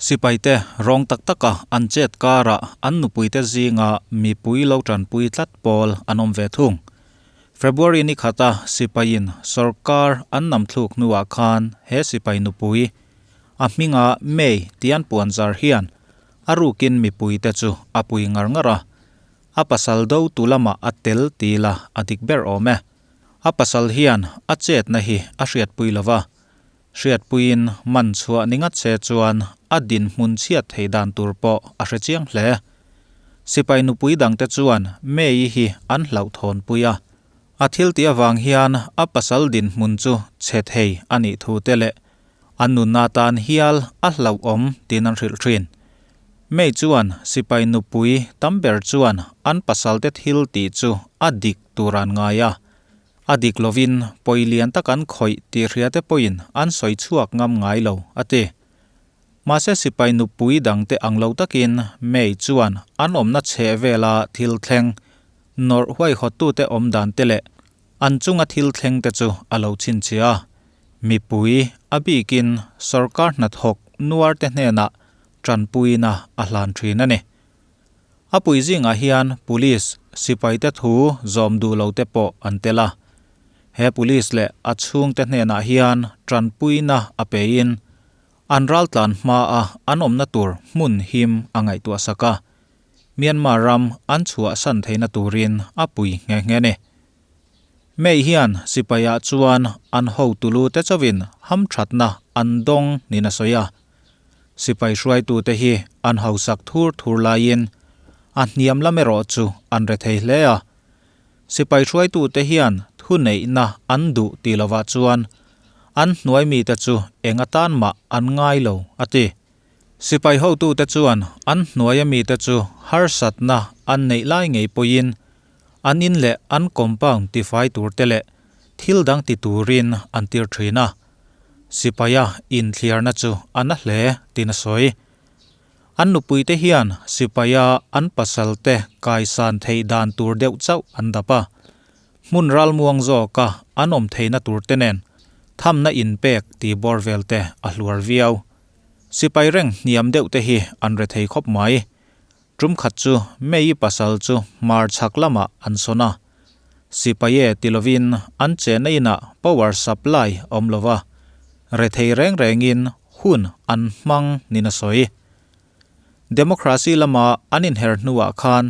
Sipaite rawng tak taka an chet karah an nupuite zinga mipui lo tanpui tlat pawl an awm ve thung. February ni khata sipaiin sorkar an nam thluk hnuah khan he sipai nupui a hminga May tian puanzar hian a rukin mipuite chu a pui ngar ngar a. A pasal do tu lamah a tel ti la a dik ber awm e. A pasal hian a chetna hi a hriatpui lova. Hriatpuiin man chhuah ni ngat se chuan a dinhmun chhiat thei dan tur pawh a hre chiang hle. Sipai nupui dangte chuan May-i hi an hlauhthawnpui a. A thil tih avang hian a pasal dinhmun chu chhe thei a nih thu te leh a nunna tan hial a hlauhawm tiin an hrilh thin. May chuan sipai nupui tam ber chuan an pasalte thil tih chu a dik tur an ngai a. A dik lovin pawi lian tak an khawih tih hriate pawhin an sawi chhuak ngam ngai lo, a ti. Mahse sipai nupui dangte ang lo takin May chuan an awmna chheh vela thil thleng, nawrh huaihawttute awm dan te leh an chunga thil thleng te chu a lo chhinchhiah a. Mipui, a bikin sorkar hnathawk nuarte hnenah tanpuina a hlan thin a ni. A pui zingah hian police sipaite thu zawm duh lo te pawh an tel a. He police leh a chhungte hnenah hian tanpuina a pein an raltlan hmaa an awmna tur hmun him a ngaihtuah sak a. Myanmar ram an chhuahsan theihna turin a pui nghe nghe a ni. May hian sipaiah chuan an hotulu te chauhin hamthatna an dawng niin a sawi a. Sipai hruaitute hi an hausak thur thur laiin a hniam lam erawh chu an re thei hle a. Sipai hruaitute hian thuneihna an duh tih lovah chuan an hnuai mite chu eng atan mah an ngai lo, a ti. Sipai hotute chuan an hnuaia mite chu harsatna an neih lai ngei pawhin an in leh an compound tifai turte leh thil dang ti turin an tir thin a. Sipaia inthliarna chu a na hle tiin a sawi. An nupuite hian sipaia an pasalte kaisan theih dan tur deuh chauh an dap a. Hmun ralmuang zawka an awm theihna turte nen thamna inpek tih bawr velte a hluar viau. Sipai reng hniam deuhte hi an re thei khawp mai. Tum khat chu May-i pasal chu hmar chhak lamah an sawn a. Sipaie ti lovin an chenna inah power supply a awm lova, rethei reng rengin hun an hmang niin a sawi. Democracy lama an inher hnuah khan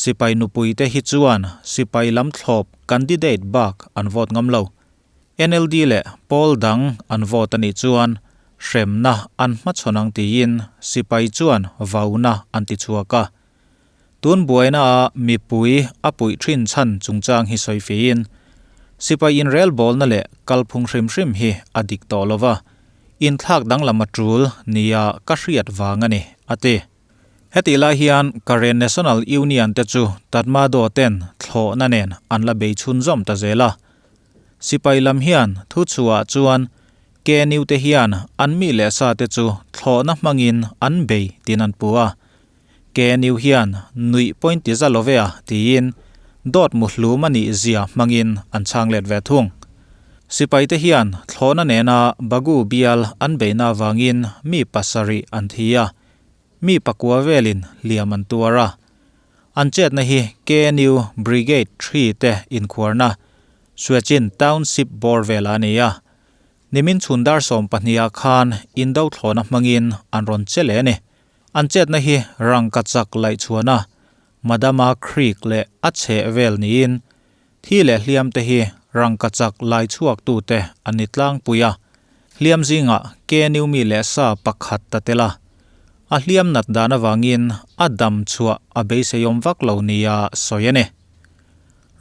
sipai nupuite hi chuan sipai lam thlawp candidate bak an vote ngam lo. NLD leh pawl dang an vote a nih chuan hremna an hmachhawn ang tiin sipai chuan vauna an ti chhuak a. Tun buaina a mipui a puih thin chhan chungchang hi sawi fiin sipai inrelbawlna leh kalphung hrim hrim hi a dik tawh lova, inthlak danglam a tul nia ka hriat vang a ni, a ti. Hetih lai hian Karen National Union te chu Tatmadaw ten thlawhna nen an la bei chhunzawm ta zel a. Sipai lam hian thu chhuah chuan KNU te hian an mi leh sa te chu thlawhna hmangin an bei tiin an pu a. KNU hian nuih point ti za love a tiin dawt mu hlum a nih zia hmangin an chhang let ve thung. Sipai te hian thlawhna nena Bagu bial an beihna avangin mi pasarih an thi a. Mi pakua velin hliam an tuar a. An chetna hi KNU Brigade 3 te inkhuarna Suechin Township bawr velah a ni a. Nimin chhun dar 12 ah khan Indo thlawhna hmangin an rawn che leh a ni. An chetna hi rangkachak laihchhuana Madama Creek leh a chheh vel niin thi leh hliam te hi rangkachak laichhuaktute an ni tlangpui a. Hliam zingah KNU mi leh sa pakhat ta tel a. A hliam nat dan avangin a dam chhuah a beiseiawm vak lo nia sawi a ni.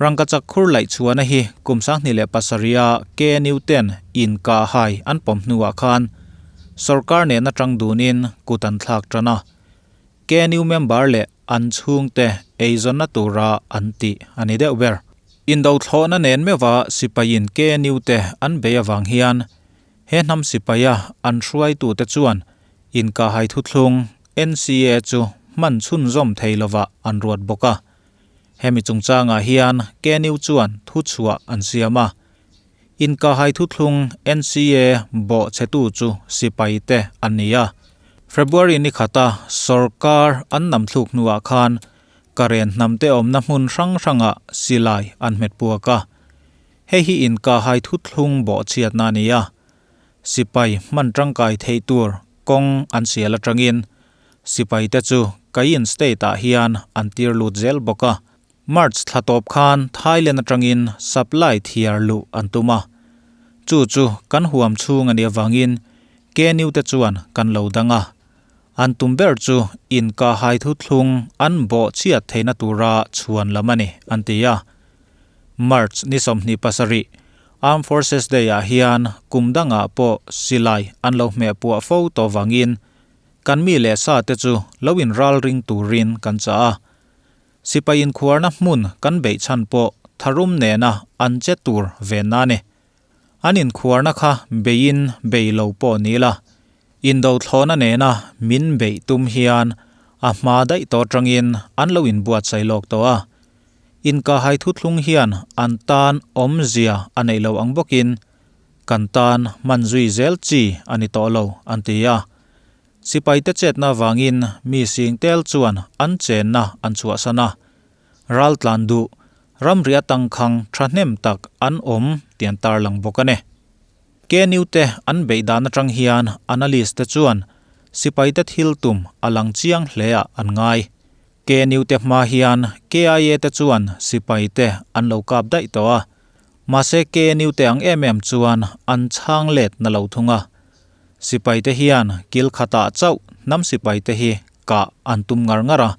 Rangkachak khur laihchhuahna hi kum 2007 a KNU ten inkahhai an pawm hnuah khan sorkar nena tang dunin kut an thlak tan a. KNU member leh an chhungte eizawnna tura an tih a ni deuh ber. Indo thlawhna nen meuha sipaiin KNU te an bei avang hian he hnam sipaia an hruaitute chuan inkahhai thuthlung NCA chu hman chhunzawm thei lovah an ruat bawk a. Hemi chungchangah hian KNU chuan thuchhuah an siam a. Inkahhai thuthlung NCA bawhchhetu chu sipaite an ni a. February ni khata sorkar an nam thluk hnuah khan Karen hnamte awmna hmun hrang hrangah silai an hmet puak a. Hei hi inkahhai thuthlung bawhchhiatna a ni a. Sipai hman tangkai theih tur kawng an sial atangin sipaite chu Kayin State-ah hian an tir lut zel bawk a. March thla tawp khan Thailand atangin supply thiar luh an tum a. Chu chu kan huam chhung a nih avangin KNU te chuan kan lo dang a. An tum ber chu inkahhai thuthlung an bawhchhiat theihna tura chhuan lam a ni, an ti a. March ni 27, Armed Forces Day ah hian kum dangah pawh silai an lo hmeh puah fo tawh vangin kan mi leh sa te chu lo inralring turin kan chah a. Sipai inkhuarna hmun kan beih chhan pawh tharum nena an che tur venna a ni. An inkhuarna kha beiin bei lo pawh ni la, indothlawhna nena min beih tum hian a hma daih tawh atangin an lo inbuatsaih lawk tawh a. Inkahhai thuthlung hian an tan awmzia a neih loh ang bawkin kan tan hman zui zel chi a ni tawh lo, an ti a. Sipaite chetna avangin mi sing tel chuan an chenna an chhuahsan a. Raltlan duh ramri atangkhang thahnem tak an awm tih an tarlang bawk a ni. KNU te an beih dan atang hian analyst te chuan sipaite thil tum a lang chiang hle ah an ngai. KNU te hma hian KIA te chuan sipai te an lo kap daih tawh a, mahse KNU te ang em em chuan an chhang let na lo thung a. Sipai te hian kil khatah chauh hnam sipai te hi kah an tum ngar ngar a.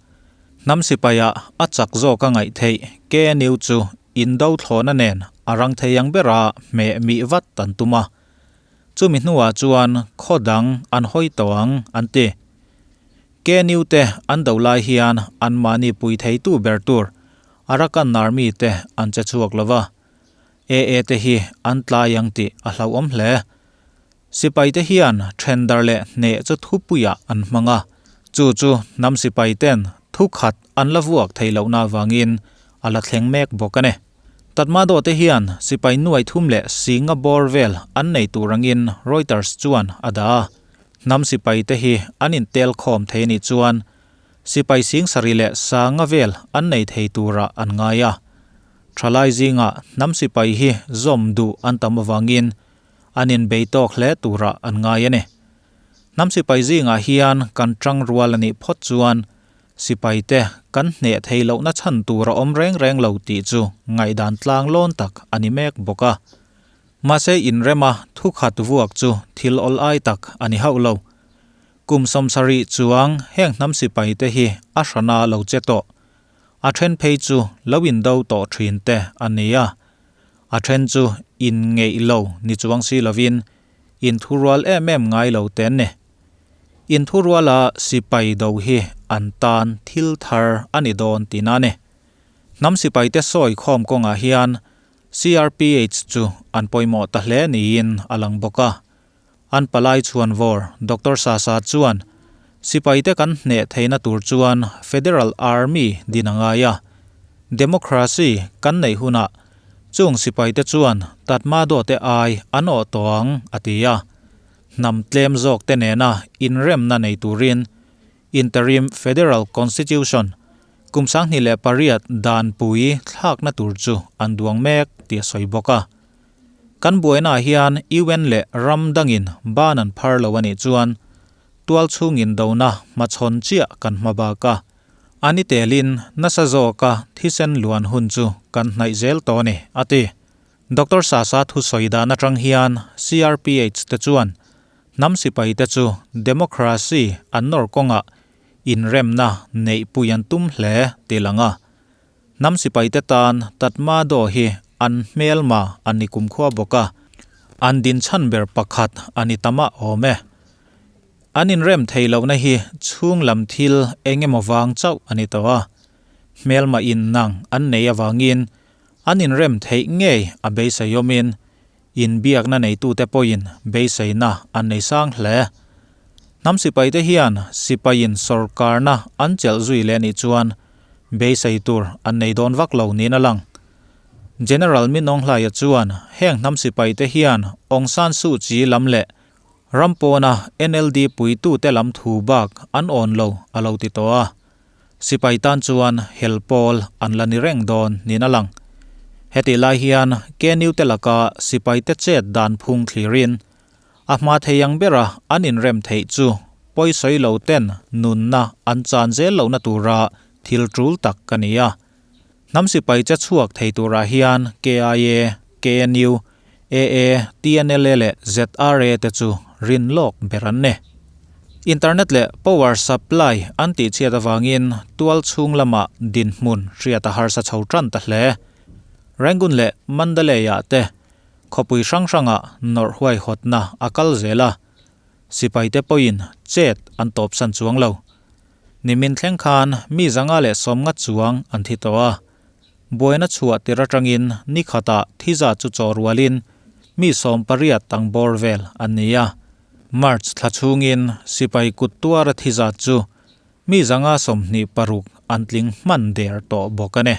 Hnam sipaiah a chak zawk a ngaih theih KNU chu indo thlawhna nen a rang thei ang bera hmeh mih vat an tum a. Chumi hnuah chuan khaw dang an hawi tawh ang an ti. KNU te an do lai hian anmahni pui theitu ber tur Arakan Army te an che chhuak lo va, AA te hi an tlai ang tih a hlauhawm hle. Sipai te hian thendar leh hneh chu thupuiah an hmang a, chu chu hnam sipai ten thu khat an la vuak thei lohna avangin a la thleng mek bawk a ni. Tatmadaw te hian sipai nuai thum leh singa bawr vel an nei tur angin Reuters chuan a dah a. Hnam sipai te hi an intel khawm thei anih chuan sipai sing sarih leh sanga vel an nei thei turah an ngai a. Thalai zingah hnam sipai hi zawm duh an tam avangin an inbei tawk hle turah an ngai a ni. Hnam sipai zingah hian kan tang rual anih phawt chuan sipai te kan hneh thei lohna chhan tur a awm reng reng lo tih chu ngaihdan tlang lawn tak a ni mek bawk a. Mahse inrema thukhat vuak chu thil awl ai tak a ni hauh lo. Kum 70 chuang heng hnam sipai te hi a hrana lo che tawh. A then phei chu lo indo tawh thin te a ni a. A then chu in ngeih lo ni chuang si lovin in thurual em em ngai lo te an ni. In thuruala sipai do hi an tan thil thar a ni dawn tihna a ni. Hnam sipai te sawi khawm kawngah hian CRPH chu an pawimawh ta hle niin a lang bawk a. An palai chhuanvawr Doctor Sasa chuan sipaite kan hneh theihna tur chuan Federal Army din a ngai a. Democracy kan neih hunah chung sipaite chuan Tatmadaw te ai an awh tawh ang a ti a. Hnam tlem zawk te nena inremna nei turin Interim Federal Constitution kum 2008 danpui thlakna tur chu an duang mek tih a sawi bawk a. Kan buainaah hian UN leh ram dangin ban an phar lo a nih chuan tual chhungin dona hmachhawn chiah kan hma bak a. A ni telin nasa zawka thisen luan hun chu kan hnaih zel tawh a ni, a ti. Doctor Sasa thusawi dan atang hian CRPH te chuan hnam sipai te chu democracy an nawr kawngah inremna neihpui an tum hle tih lang a. Hnam sipai te tan Tatmadaw hi an hmelma an ni kumkhua bawk a, an din chhan ber pakhat a ni ta mah awm e. An inrem thei lohna hi chhung lam thil eng emaw vang chauh a ni tawh a, hmelma in nang an nei avangin an inrem theih ngei a beisei awmin Inbiakna neitute pawhin beiseina an nei sang hle. Hnam sipaite hian sipaiin sorkarna an chelh zui leh anih chuan beisei tur an nei dawn vak lo niin a lang. General Min Aung Hlaia chuan heng hnam sipaite hian Aung San Suu Kyi lam leh. Ram pawna NLD puitute lam thu bak an awn lo a lo ti tawh a. Sipai tan chuan hel pawl an la ni reng dawn niin a lang. Hetih lai hian KNU te laka sipaite chet dan phung thlirin a hma thei ang bera an inrem theih chu pawisawi lo ten nunna an chan zel lohna tura thil tul tak a ni a. Hnam sipai che chhuak thei turah hian KIA, KNU, AA, TNLA leh ZRA te chu rin lawk ber an ni. Internet leh power supply an tihchhiat avangin tual chhung lamah dinhmun hriat a harsa chho tan ta hle. Rangoon leh Mandalay-ah te khawpui hrang hrangah nawrh huaihawtna a kal zel a, sipaite pawhin chet an tawpsan chuang lo. Nimin thleng khan mi 150 chuang an thi tawh a. Buaina chhuah tir atangin ni khatah thi zat chu chaw rualin mi 18 tang bawr vel an ni a. March thla chhungin sipai kut tuara thi zat chu mi 126 an tling hman der tawh bawk a ni.